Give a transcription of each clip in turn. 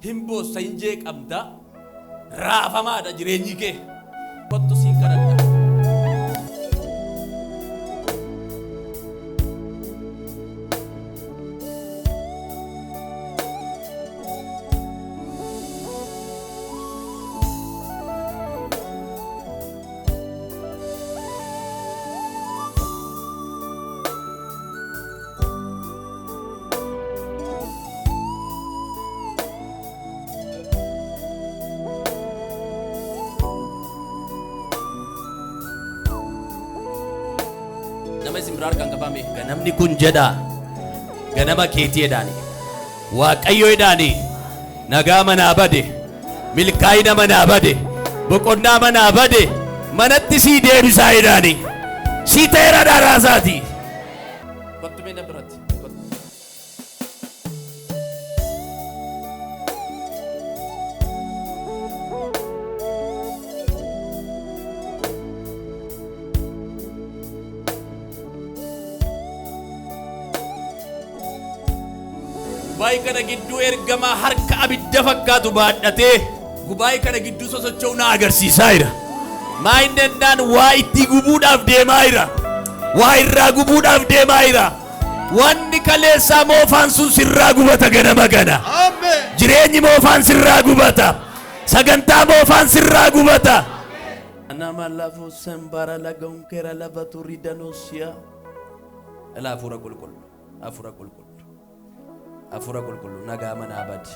Hin boossa, hin jeeqamta. Raafamaadha jireenyi kee. Kottu siin kadhadha. Nama isin biraa harkaan qabame ganamni kun jedha ganama keetii jedhaani Waaqayyo jedhaani nagaa manaa bade milkaa'ina manaa bade boqonnaa manaa bade manatti sii deebisaa jedhaani sii ta'eera dhaaraasaati. Kottu mee na biratti. Kottu. Gubaa'ii kana gidduu ergamaa harka abidda fakkaatu baadhatee gubaa'ii kana gidduu sosocho'u na agarsiisaa jira. Maa inni ennaan waa itti gubuudhaaf deemaa jira. Waa irraa gubuudhaaf deemaa jira. Wanni kaleessaa moofaan sun sirraa gubata ganama kana. Ameen. Jireenyi moofaan sirraa gubata. Sagantaa moofaan sirraa gubata. Nama lafo sembara lagankera labatu ridanosiya. Ilaa hafuura qulqullu. Hafuura qulqullu. Hafuura qulqullu nagaa manaa bade.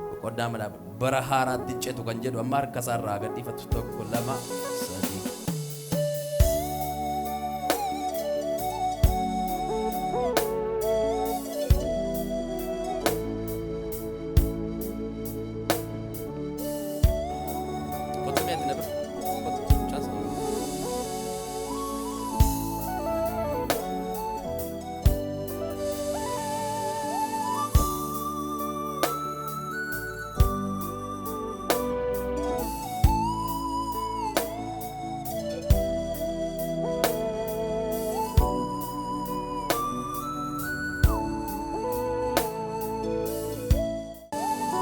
Boqonnaa manaa bade. Bara haaraatti cetu kan jedhu amma harka isaa irraa gadhiifatu tokko lama sadii. Kottu mee ati na bira. Kottu mucaa sana.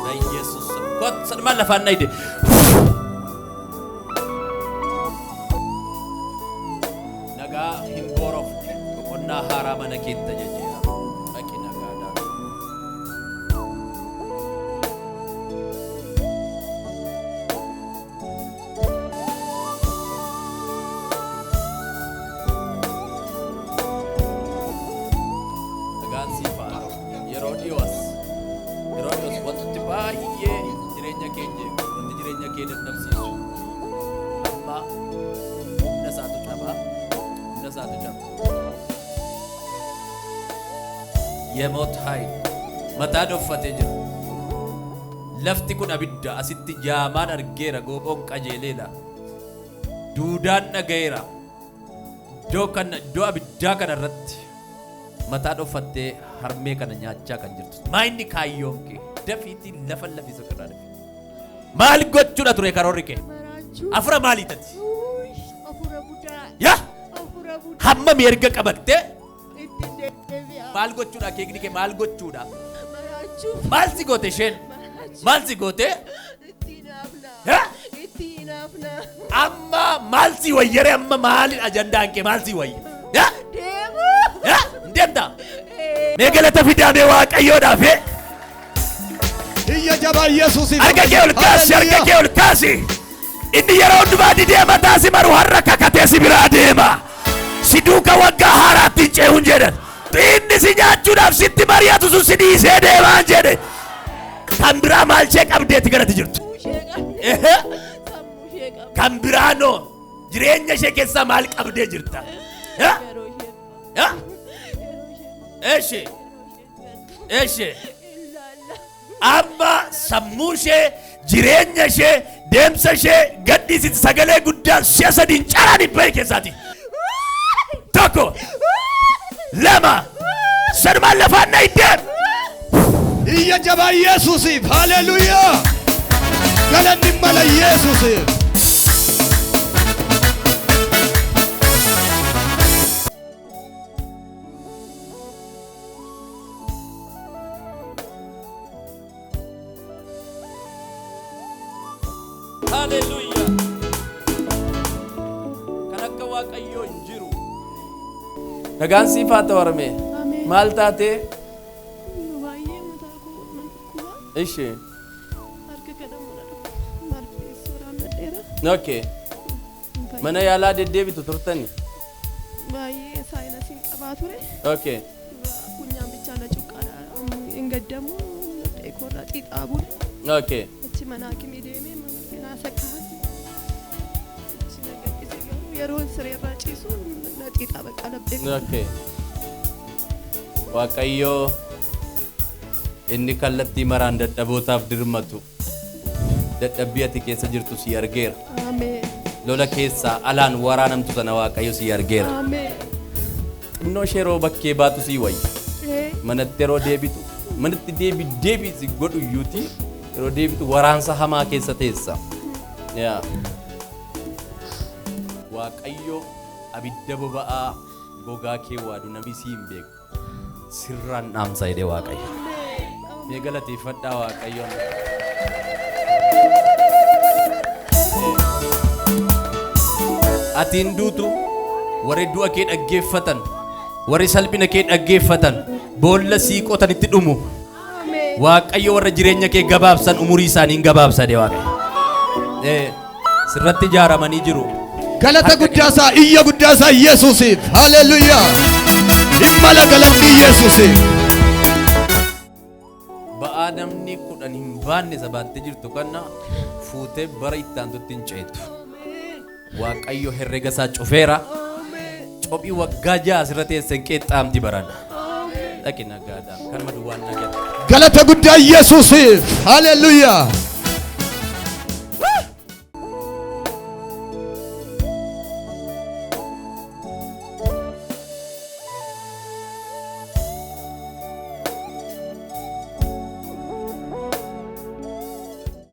በኢየሱስ ስም ኮት ስንማ ለፋና ሂድ። Nagaa hin boorofne boqonnaa haaraa mana keetta jecheera. Dhaqi nagaadhaan. Nagaan siif haa ta'u. Yeroo dhiyoos yeroo dhiyoos wanti baay'ee jireenya kee jeequ wanti jireenya kee dadhabsiisu amma humna isaatu caba humna isaatu caba. የሞት ኃይል mataa dhoffatee jira. Lafti kun abidda asitti jaamaan argeera gooboon qajeeleedha. Duudaan dhaga'eera. Iddoo kana iddoo abiddaa kana irratti mataa dhoffattee harmee kana nyaachaa kan jirtu. Maa inni kaayyoon kee dafiitii lafa lafisa irraa dafi. Maal gochuudha ture karoorri kee? Maraachuu. Afura maalii tati? Uy, Hafuura budaa. Yaa Hafuura budaa. hammam erga qabattee Ittiin deddeebi'a. maal gochuudha akeekni kee maal gochuudha? Maraachuu. Maal si goote isheen? Maraachuu. Maal si goote? Ittiin hafna. Yaa Ittiin hafna. amma maal si wayyare amma maalidha ajandaan kee maal si wayya? Yaa Deemu. yaa hin deemtaa? Ee. Mee galata fidaa mee Waaqayyoodhaaf ee? Iyya jabaa Yesuusiif. Harka kee ol kaasi, harka kee ol kaasi. Inni yeroo hundumaa didee mataa si maru har'a kakatee si biraa deema. Si duuka waggaa haaraatti hin ce'uun jedhan. Inni si nyaachuudhaaf sitti mari'atu sun si dhiisee deemaan jedhe. Kan biraa maal ishee qabdeeti kanatti jirtu? Sammuu ishee qabdi. Ehe. Sammuu ishee qabdi. Kan biraa noo jireenya ishee keessaa maal qabdee jirta? Eh? Yeroo isheen Eh? yeroo isheen Eshi yeroo isheen eshi ilaalla. amma sammuu ishee jireenya ishee deemsa ishee gadhiisiti sagalee guddaan si'a sadiin caraan hin bahe keessaati. Tokko lama sadumaan lafaan na hiddeem. Iyya jabaa Yesuusiif. Haleluuyaa. Galanni mala Yesuusiif. Haleluuyaa. Kan akka Waaqayyoo hin jiru. Nagaan siif haa ta'u harmee. Ameen. Maal taatee? Baay'ee mataa koo nan dhukkuba. Ishi. Harka kana mura dhufu. Marfee suuraan nadheera. Okay. Mana yaalaa deddeebitu turtani? Baay'ee saayinasiin qabaa ture. Okay. Funyaan bichaa na cuqqaadha. Hin gaddamu. Laphee koorraa xiixaa bule. Okay. Achi mana hakimii deemee naa sakkaan. Achi na gaddise garuu yeroo sireerraa ciisu na xiixaa bakka laphee koo. Okay. Waaqayyoo inni kallattii maraan dadhabootaaf dirmatu dadhabbii ati keessa jirtu si argeera. Ameen. Lola keessaa alaan waraanamtu sana Waaqayyo si argeera. Ameen. Xinnoo ishee yeroo bakkee baatu si wayya. Manatti yeroo deebitu manatti deebi deebi si godhu iyyuuti yeroo deebitu waraansa hamaa keessa teessa. Yaa. Waaqayyo abidda boba'aa gogaa kee waadu namni si hin beeku. Sirraan dhaamsa jedhee Waaqayyo. Mee galateeffadhaa Waaqayyoon. Ati hin duutu warri du'a kee dhaggeeffatan warri salphina kee dhaggeeffatan boolla sii qotanitti dhumu. Ameen. Waaqayyo warra jireenya kee gabaabsan umurii isaanii hin gabaabsa jedhee Waaqayyo. Sirratti ijaaramanii jiru. Galata guddaasaa iyya guddaasaa Yesuusiif. Haleluuyaa. Hin mala galanni Yesuusiif. Ba'aa namni 10 hin baanne isa baattee jirtu kana fuutee bara itti aantutti hin ceetu. Waaqayyo herrega isaa cufeera. Cophii waggaa 6 asirra teesse hin qeexxaamti barana. Dhaqi nagaadhaan kanuma duwwaan nagaa. Galata guddaa Yesuusiif. Haleluuyaa.